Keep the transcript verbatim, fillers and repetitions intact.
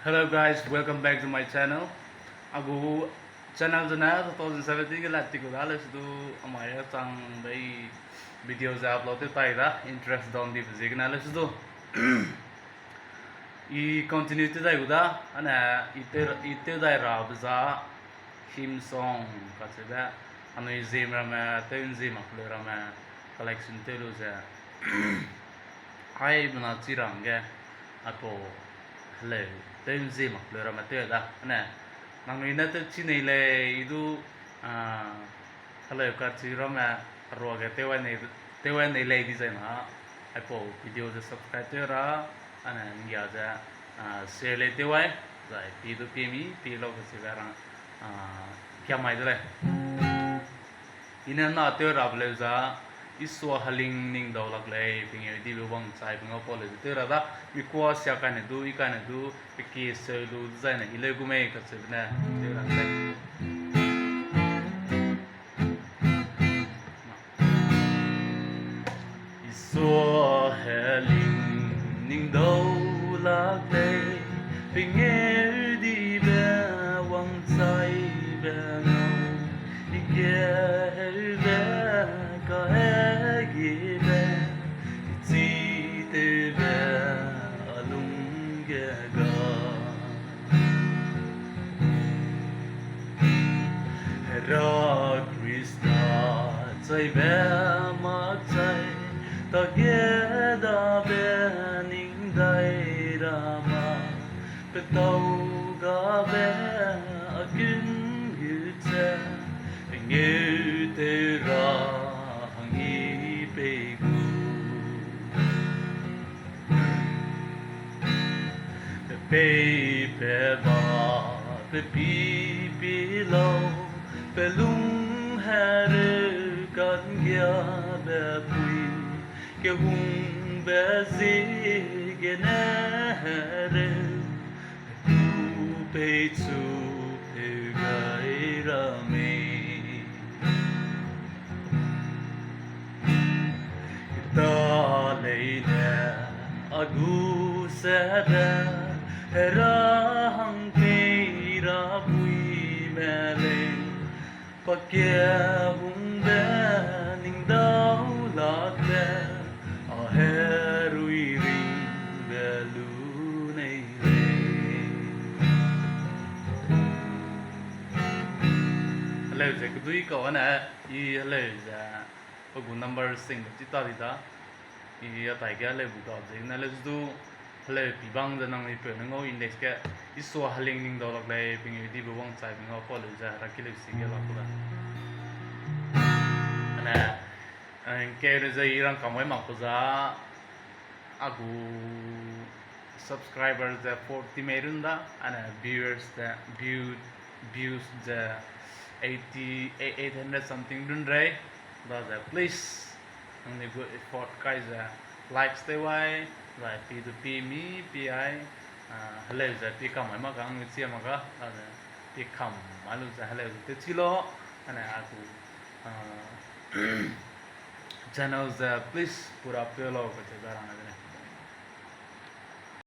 Hello guys, welcome back to my channel. A gu channel zene two thousand seventeen ge lat ti gu da leu su du amai a chang bei video ze upload tew tai da, interest don dibe ziegene leu su du. I continue tew dai gu da, ane i tew, i tew dai rabe za hymn song kacheube, anui ziem ramme, tew nzie mak leu ramme, collection tew lu ze. Ai bena chi ra hangge, aipau heleu, tew nzie mak leu ramme tew da, ane, nangnui ne tew chi nei lei, i du, heleu kachi ramme, ruage tew ai nei, tew ai nei lei dizai na, aipau video ze subscribe tew ra, ane, nggia ze, share lei tew ai, zai pie du pie mi, pie lau kacheube rang, kiamai de lei. I ne na tew rabe leu za, Isua heling ning dau lak lei, pengeu dibe wangchaibe ngau pau leu ze tew ra da, mi kua sia kaine du, i kaine du, pe kie seu lu dezaine i leu gu mei kacheube ne tew ra lei. Isua heling ning dau lak lei, pengeu dibe wangchaibe ngau, i keheube kahegibe, i chi tewbe a lung ge ga. Hera Khrista chaibe makchai, tâge dabe ning dai ra ma, petâu gabe a kûn gu ze, pengeu tew ra hang i pei gu. Pe pei pe ba, pe pî pî lau, pe lung hereu ka'nggiabe pui, kehungbe ziegene hereu, pe tu peichu peu gai ra mei. Keta leine a gu sede, Hera hang pei ra buime lei, pakehungbe ning dau lakbe, a herui ringbe lu nei lei. Heleu ze kedui kau ane, i heleu ze, pe gu number singbe chi ta di da. I a taige heleu gu ga ziegene leu su du, heleu pibang ze nangnui peu ne ngau index ge, Isua heling ning dau lak lei, pengeu dibe wangchaibe ngau pau leu ze, Hera ki leu si ge la ku da. Ane, eh, ngkeu ne ze i rangkâng wai mak ku za, a gu subscriber ze forty mei run da, ane viewers ze, view, views ze eighty, eight hundred something run rei, da ze please, nangnui gu effort kai ze likes tew ai, zai pi du pi mi pi ai, ah, heleu ze pi kam mai mak ga, nangnui chia mak ga, da ze pi kam mai lu ze heleu ze tew chi lau, ane a gu, ah, channel ze please pura pe lau kacheu da rang ai de lei.